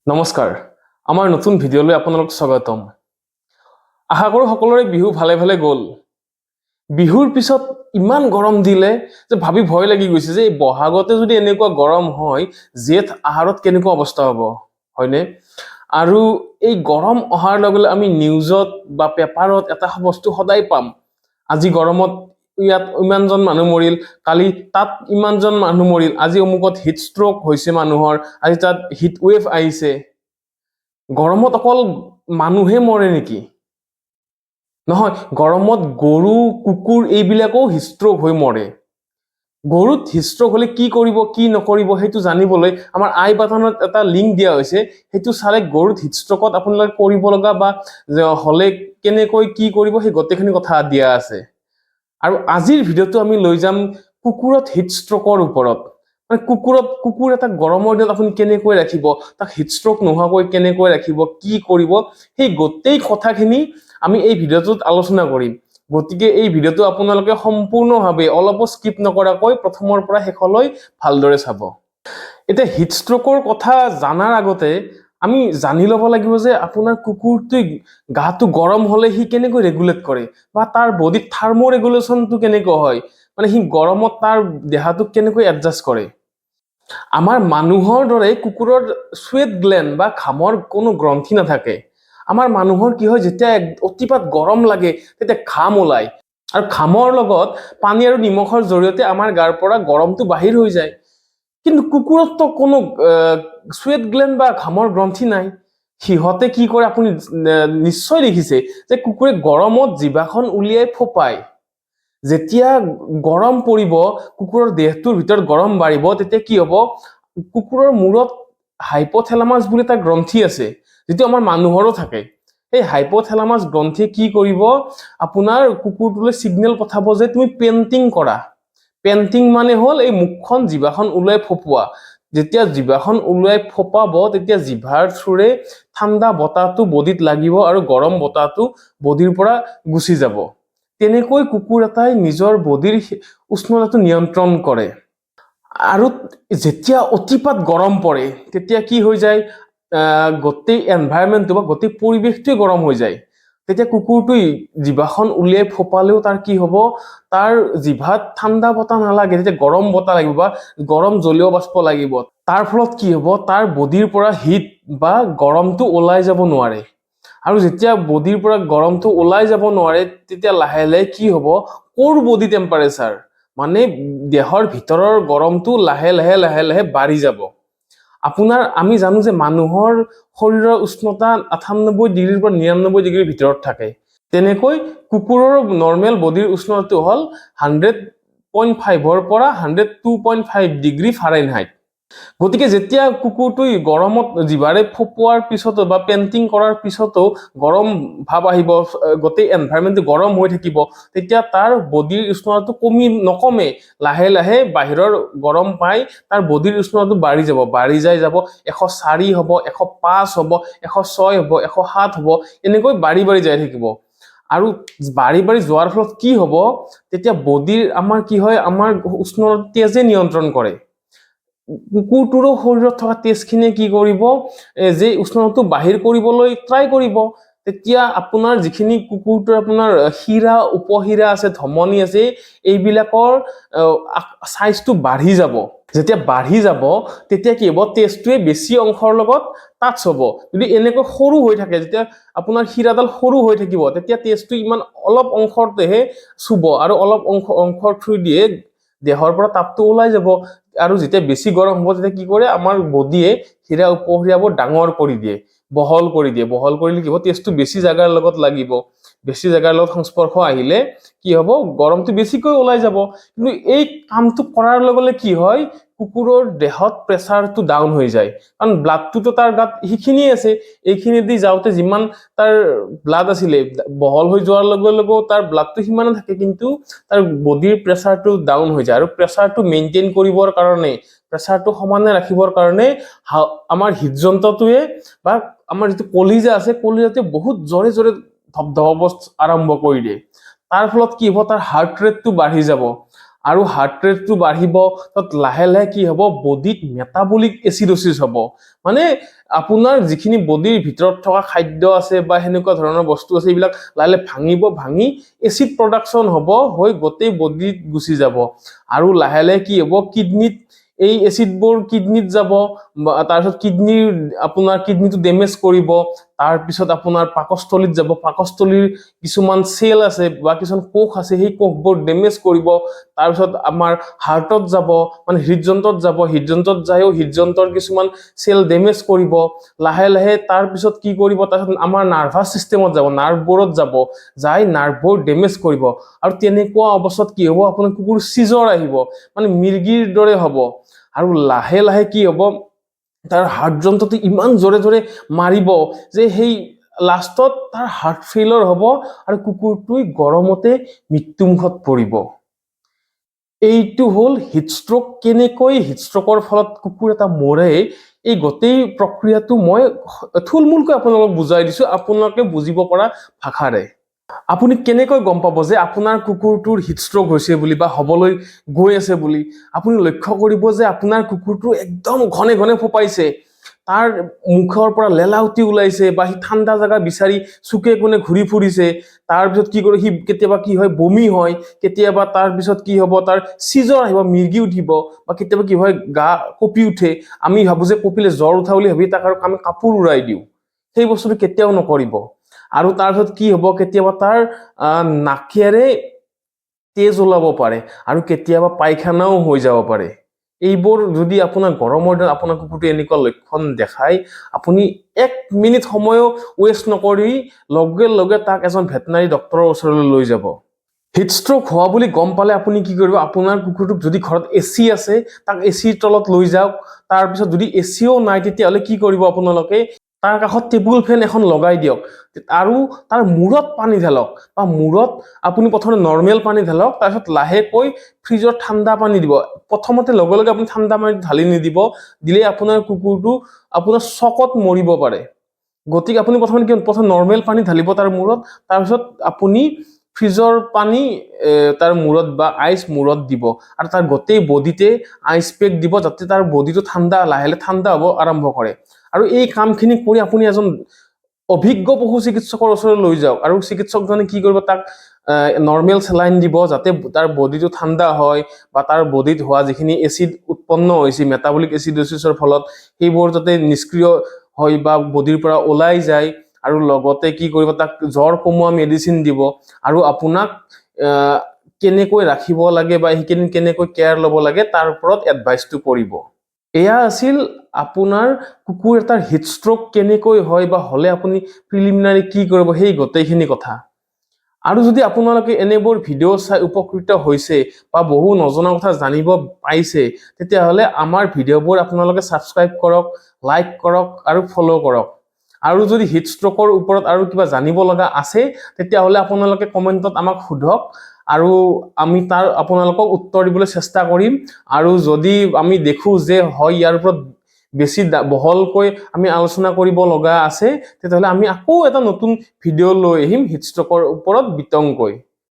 নমস্কাৰ, আমাৰ নতুন ভিডিঅ'লৈ আপোনালোক স্বাগতম। আশা কৰোঁ সকলোৰে বিহু ভালে ভালে গ'ল। বিহুৰ পিছত ইমান গৰম দিলে যে ভাবি ভয় লাগি গৈছে যে এই বহাগতে যদি এনেকুৱা গৰম হয়, জেঠ আহাৰত কেনেকুৱা অৱস্থা হ'ব, হয়নে? আৰু এই গৰম অহাৰ লগে লগে আমি নিউজত বা পেপাৰত এটা বস্তু সদায় পাম, আজি গৰমত ইয়াত ইমানজন মানুহ মৰিল, কালি তাত ইমানজন মানুহ মৰিল, আজি অমুকত হিট ষ্ট্ৰক হৈছে মানুহৰ, আজি তাত হিট ৱেভ আহিছে। গৰমত অকল মানুহে মৰে নেকি? নহয়, গৰমত গৰু, কুকুৰ এইবিলাকো হিটষ্ট্ৰক হৈ মৰে। গৰুত হিটষ্ট্ৰক হ'লে কি কৰিব, কি নকৰিব, সেইটো জানিবলৈ আমাৰ আই বাটনত এটা লিংক দিয়া হৈছে। সেইটো চালে গৰুত হিটষ্ট্ৰকত আপোনালোকে কৰিব লগা বা যে হ'লে কেনেকৈ কি কৰিব, সেই গোটেইখিনি কথা দিয়া আছে। আৰু আজিৰ ভিডিঅ'টো আমি লৈ যাম কুকুৰত হিট ষ্ট্ৰকৰ ওপৰত। মানে কুকুৰ এটা গৰমৰ দিনত আপুনি কেনেকৈ ৰাখিব, তাক হিট ষ্ট্ৰক নোহোৱাকৈ কেনেকৈ ৰাখিব, কি কৰিব, সেই গোটেই কথাখিনি আমি এই ভিডিঅ'টোত আলোচনা কৰিম। গতিকে এই ভিডিঅ'টো আপোনালোকে সম্পূৰ্ণভাৱে অলপো স্কিপ নকৰাকৈ প্ৰথমৰ পৰা শেষলৈ ভালদৰে চাব। এতিয়া হিট ষ্ট্ৰকৰ কথা জনাৰ আগতে আমি জানি ল'ব লাগিব যে আপোনাৰ কুকুৰটোৱে গাটো গৰম হ'লে সি কেনেকৈ ৰেগুলেট কৰে বা তাৰ বডিত থাৰ্ম ৰেগুলেশ্যনটো কেনেকৈ হয়, মানে সি গৰমত তাৰ দেহাটোক কেনেকৈ এডজাষ্ট কৰে। আমাৰ মানুহৰ দৰে কুকুৰৰ চুৱেট গ্লেণ্ড বা ঘামৰ কোনো গ্ৰন্থি নাথাকে। আমাৰ মানুহৰ কি হয়, যেতিয়া অতিপাত গৰম লাগে তেতিয়া ঘাম ওলায় আৰু ঘামৰ লগত পানী আৰু নিমখৰ জৰিয়তে আমাৰ গাৰ পৰা গৰমটো বাহিৰ হৈ যায়। কিন্তু কুকুৰততো কোনো চুৱেট গ্লেণ্ড বা ঘামৰ গ্ৰন্থি নাই। সিহঁতে কি কৰে, আপুনি নিশ্চয় দেখিছে যে কুকুৰে গৰমত জিভাখন উলিয়াই ফোপায়। যেতিয়া গৰম পৰিব, কুকুৰৰ দেহটোৰ ভিতৰত গৰম বাঢ়িব, তেতিয়া কি হ'ব? কুকুৰৰ মূৰত হাইপথেলামাছ বুলি এটা গ্ৰন্থি আছে, যিটো আমাৰ মানুহৰো থাকে। সেই হাইপথেলামাছ গ্ৰন্থিয়ে কি কৰিব? আপোনাৰ কুকুৰটোলৈ চিগনেল পঠাব যে তুমি পেণ্টিং কৰা। পেণ্টিং মানে হ'ল এই মুখখন, জিভাখন ওলাই ফপোৱা। যেতিয়া জিভাখন ওলাই ফপাব, তেতিয়া জিভাৰ থ্ৰুৰে ঠাণ্ডা বতাহটো বডিত লাগিব আৰু গৰম বতাহটো বডিৰ পৰা গুচি যাব। তেনেকৈ কুকুৰ এটাই নিজৰ বডিৰ উষ্ণতাটো নিয়ন্ত্ৰণ কৰে। আৰু যেতিয়া অতিপাত গৰম পৰে, তেতিয়া কি হৈ যায়? গোটেই এনভাইৰনমেণ্টটো বা গোটেই পৰিৱেশটোৱে গৰম হৈ যায়। তেতিয়া কুকুৰটোৱে জিভাখন উলিয়াই ফোপালেও তাৰ কি হ'ব? তাৰ জিভাত ঠাণ্ডা বতাহ নালাগে, তেতিয়া গৰম বতাহ লাগিব বা গৰম জলীয় বাষ্প লাগিব। তাৰ ফলত কি হ'ব? তাৰ বডিৰ পৰা হিট বা গৰমটো ওলাই যাব নোৱাৰে। আৰু যেতিয়া বডিৰ পৰা গৰমটো ওলাই যাব নোৱাৰে, তেতিয়া লাহে লাহে কি হ'ব? ক'ৰ বডি টেম্পাৰেচাৰ, মানে দেহৰ ভিতৰৰ গৰমটো লাহে লাহে লাহে লাহে বাঢ়ি যাব। আপোনাৰ আমি জানো যে মানুহৰ শৰীৰৰ উষ্ণতা 98 ডিগ্ৰীৰ পৰা 99 ডিগ্ৰীৰ ভিতৰত থাকে। তেনেকৈ কুকুৰৰ নৰ্মেল বডিৰ উষ্ণতাটো হ'ল 100.5ৰ পৰা 102.5 ডিগ্ৰী ফাৰেনহাইট। গতিকে যেতিয়া কুকুৰটোৱে গৰমত জিভাৰে ফপোৱাৰ পিছতো বা পেণ্টিং কৰাৰ পিছতো গৰম ভাৱ আহিব, গোটেই এনভাইৰনমেণ্টটো গৰম হৈ থাকিব, তেতিয়া তাৰ বডিৰ উষ্ণতাটো কমি নকমে, লাহে লাহে বাহিৰৰ গৰম পাই তাৰ বডিৰ উষ্ণতাটো বাঢ়ি যাব। বাঢ়ি যাই যাব, 104 হ'ব, 105 হ'ব, 106 হ'ব, 107 হ'ব, এনেকৈ বাঢ়ি বাঢ়ি যাই থাকিব। আৰু বাঢ়ি বাঢ়ি যোৱাৰ ফলত কি হ'ব? তেতিয়া বডিৰ আমাৰ কি হয়, আমাৰ উষ্ণতা তেজে নিয়ন্ত্ৰণ কৰে। কুকুৰটোৰো শৰীৰত থকা তেজখিনিয়ে কি কৰিব? যে উষ্ণতাটো বাহিৰ কৰিবলৈ ট্ৰাই কৰিব। তেতিয়া আপোনাৰ যিখিনি কুকুৰটোৰ আপোনাৰ শিৰা উপশিৰা আছে, ধমনী আছে, এইবিলাকৰ চাইজটো বাঢ়ি যাব। যেতিয়া বাঢ়ি যাব, তেতিয়া কি হ'ব? তেজটোৱে বেছি অংশৰ লগত টাচ হ'ব। যদি এনেকৈ সৰু হৈ থাকে, যেতিয়া আপোনাৰ শিৰাডাল সৰু হৈ থাকিব, তেতিয়া তেজটো ইমান অলপ অংশতেহে চুব আৰু অলপ অংশৰ থ্ৰু দিয়ে দেহৰ পৰা তাপটো ওলাই যাব। আৰু যেতিয়া বেছি গৰম হ'ব, তেতিয়া কি কৰে? আমাৰ বডিয়ে শিৰা উপশিৰাবোৰ ডাঙৰ কৰি দিয়ে, বহল কৰি দিয়ে। বহল কৰিলে কি হ'ব? তেজটো বেছি জাগাৰ লগত লাগিব। বেছি জাগাৰ লগত সংস্পৰ্শ আহিলে কি হ'ব? গৰমটো বেছিকৈ ওলাই যাব। কিন্তু এই কামটো কৰাৰ লগে লগে কি হয়? কুকুৰৰ দেহত প্ৰেচাৰটো ডাউন হৈ যায়। কাৰণ ব্লাডটোতো তাৰ গাত সেইখিনিয়ে আছে। এইখিনি দি যাওঁতে যিমান তাৰ ব্লাড আছিলে, বহল হৈ যোৱাৰ লগে লগেও তাৰ ব্লাডটো সিমানে থাকে, কিন্তু তাৰ বডিৰ প্ৰেচাৰটো ডাউন হৈ যায়। আৰু প্ৰেচাৰটো মেইনটেইন কৰিবৰ কাৰণে, প্ৰেচাৰটো সমানে ৰাখিবৰ কাৰণে আমাৰ হৃদযন্ত্ৰটোৱে বা আমাৰ যিটো কলিজা আছে, কলিজাটোৱে বহুত জোৰে জোৰে ধপধপাব আৰম্ভ কৰি দিয়ে। তাৰ ফলত কি হ'ব? তাৰ হাৰ্ট ৰেটটো বাঢ়ি যাব। আৰু হাৰ্ট ৰেটটো বাঢ়িব। তাত লাহে লাহে কি হ'ব, বডিত মেটাবলিক এচিডচিছ হ'ব। মানে আপোনাৰ যিখিনি বডিৰ ভিতৰত থকা খাদ্য আছে বা সেনেকুৱা ধৰণৰ বস্তু আছে, এইবিলাক লাহে লাহে ভাঙিব, ভাঙি এচিড প্ৰডাকশ্যন হ'ব, হৈ গোটেই বডিত গুচি যাব। আৰু লাহে লাহে কি হ'ব, কিডনীত এই এচিডবোৰ কিডনীত যাব, তাৰপিছত কিডনীৰ আপোনাৰ কিডনীটো ডেমেজ কৰিব। তাৰপিছত আপোনাৰ পাকস্থলীত যাব, পাকস্থলীৰ কিছুমান চেল আছে বা কিছুমান কোষ আছে, সেই কোষবোৰ ডেমেজ কৰিব। তাৰপিছত আমাৰ হাৰ্টত যাব, মানে হৃদযন্ত্ৰত যাব। হৃদযন্ত্ৰত যায়ো হৃদযন্ত্ৰৰ কিছুমান চেল ডেমেজ কৰিব লাহে লাহে। তাৰপিছত কি কৰিব? তাৰপিছত আমাৰ নাৰ্ভাছ চিষ্টেমত যাব, নাৰ্ভবোৰত যাব, যাই নাৰ্ভবোৰ ডেমেজ কৰিব। আৰু তেনেকুৱা অৱস্থাত কি হ'ব? আপোনাৰ কুকুৰ চিজৰ আহিব, মানে মিৰ্গিৰ দৰে হ'ব। আৰু লাহে লাহে কি হ'ব, তাৰ হাৰ্ট যন্ত্ৰটো ইমান জোৰে জোৰে মাৰিব যে সেই লাষ্টত তাৰ হাৰ্ট ফেইলৰ হ'ব আৰু কুকুৰটোৱে গৰমতে মৃত্যুমুখত পৰিব। এইটো হ'ল হিট ষ্ট্ৰক। কেনেকৈ হিট ষ্ট্ৰকৰ ফলত কুকুৰ এটা মৰে, এই গোটেই প্ৰক্ৰিয়াটো মই থুলমূলকৈ আপোনালোকক বুজাই দিছো, আপোনালোকে বুজিব পৰা ভাষাৰে। আপুনি কেনেকৈ গম পাব যে আপোনাৰ কুকুৰটোৰ হিট ষ্ট্ৰক হৈছে বুলি বা হ'বলৈ গৈ আছে বুলি? আপুনি লক্ষ্য কৰিব যে আপোনাৰ কুকুৰটো একদম ঘনে ঘনে ফোপাইছে, তাৰ মুখৰ পৰা লেলাউটি ওলাইছে বা সি ঠাণ্ডা জেগা বিচাৰি চুকে কোণে ঘূৰি ফুৰিছে। তাৰপিছত কি কৰে সি? কেতিয়াবা কি হয়, বমি হয় কেতিয়াবা। তাৰপিছত কি হ'ব? তাৰ চিজৰ আহিব, মিৰ্গি উঠিব বা কেতিয়াবা কি হয়, গা কঁপি উঠে। আমি ভাবো যে কঁপিলে জ্বৰ উঠা বুলি ভাবি তাক আৰু আমি কাপোৰ উৰাই দিওঁ। সেই বস্তুটো কেতিয়াও নকৰিব। আৰু তাৰপিছত কি হ'ব? কেতিয়াবা তাৰ নাকেৰে তেজ ওলাব পাৰে আৰু কেতিয়াবা পায়খানাও হৈ যাব পাৰে। এইবোৰ যদি আপোনাৰ গৰমৰ দিনত আপোনাৰ কুকুৰটো এনেকুৱা লক্ষণ দেখায়, আপুনি 1 মিনিট সময়ো ৱেষ্ট নকৰি লগে লগে তাক এজন ভেটেনাৰী ডক্তৰৰ ওচৰলৈ লৈ যাব। হিট ষ্ট্ৰক হোৱা বুলি গম পালে আপুনি কি কৰিব? আপোনাৰ কুকুৰটোক যদি ঘৰত এ চি আছে, তাক এ চিৰ তলত লৈ যাওক। তাৰপিছত যদি এ চিও নাই, তেতিয়াহ'লে কি কৰিব আপোনালোকে? তাৰ কাষত টেবুল ফেন এখন লগাই দিয়ক আৰু তাৰ মূৰত পানী ঢালক বা মূৰত আপুনি প্ৰথমতে নৰ্মেল পানী ঢালক, তাৰপিছত লাহেকৈ ফ্ৰিজৰ ঠাণ্ডা পানী দিব। প্ৰথমতে লগে লগে আপুনি ঠাণ্ডা পানী ঢালি নিদিব, দিলে আপোনাৰ কুকুৰটো আপোনাৰ চকত মৰিব পাৰে। গতিকে আপুনি প্ৰথমতে কি, প্ৰথম নৰ্মেল পানী ঢালিব তাৰ মূৰত, তাৰপিছত আপুনি ফ্ৰিজৰ পানী তাৰ মূৰত বা আইচ মূৰত দিব আৰু তাৰ গোটেই বডিতে আইচ পেক দিব, যাতে তাৰ বডিটো ঠাণ্ডা, লাহে লাহে ঠাণ্ডা হ'ব আৰম্ভ কৰে। আৰু এই কামখিনি কৰি আপুনি এজন অভিজ্ঞ পশু চিকিৎসকৰ ওচৰলৈ লৈ যাওক। আৰু চিকিৎসকজনে কি কৰিব? তাক নৰ্মেল চেলাইন দিব, যাতে তাৰ বডিটো ঠাণ্ডা হয় বা তাৰ বডিত হোৱা যিখিনি এচিড উৎপন্ন হৈছে মেটাবলিক এচিডোচিছৰ ফলত, সেইবোৰ যাতে নিষ্ক্ৰিয় হয় বা বডিৰ পৰা ওলাই যায়। আৰু লগতে কি কৰিব? তাক জ্বৰ কমোৱা মেডিচিন দিব আৰু আপোনাক কেনেকৈ ৰাখিব লাগে বা সেইখিনি কেনেকৈ কেয়াৰ ল'ব লাগে, তাৰ ওপৰত এডভাইচটো কৰিব। এয়া আছিল আপোনাৰ কুকুৰ এটাৰ হিট ষ্ট্ৰক কেনেকৈ হয় বা হ'লে আপুনি প্ৰিলিমিনাৰী কি কৰিব, সেই গোটেইখিনি কথা। আৰু যদি আপোনালোকে এনেবোৰ ভিডিঅ' চাই উপকৃত হৈছে বা বহু নজনা কথা জানিব পাইছে, তেতিয়াহ'লে আমাৰ ভিডিঅ'বোৰ আপোনালোকে ছাবস্ক্ৰাইব কৰক, লাইক কৰক আৰু ফ'ল' কৰক। আৰু যদি হিট ষ্ট্ৰকৰ ওপৰত আৰু কিবা জানিব লগা আছে, তেতিয়াহ'লে আপোনালোকে কমেণ্টত আমাক সোধক আৰু আমি তাৰ আপোনালোকক উত্তৰ দিবলৈ চেষ্টা কৰিম। আৰু যদি আমি দেখোঁ যে হয়, ইয়াৰ ওপৰত বেছি বহলকৈ আমি আলোচনা কৰিব লগা আছে, তেতিয়াহ'লে আমি আকৌ এটা নতুন ভিডিঅ' লৈ আহিম হিট ষ্ট্ৰকৰ ওপৰত বিতংকৈ।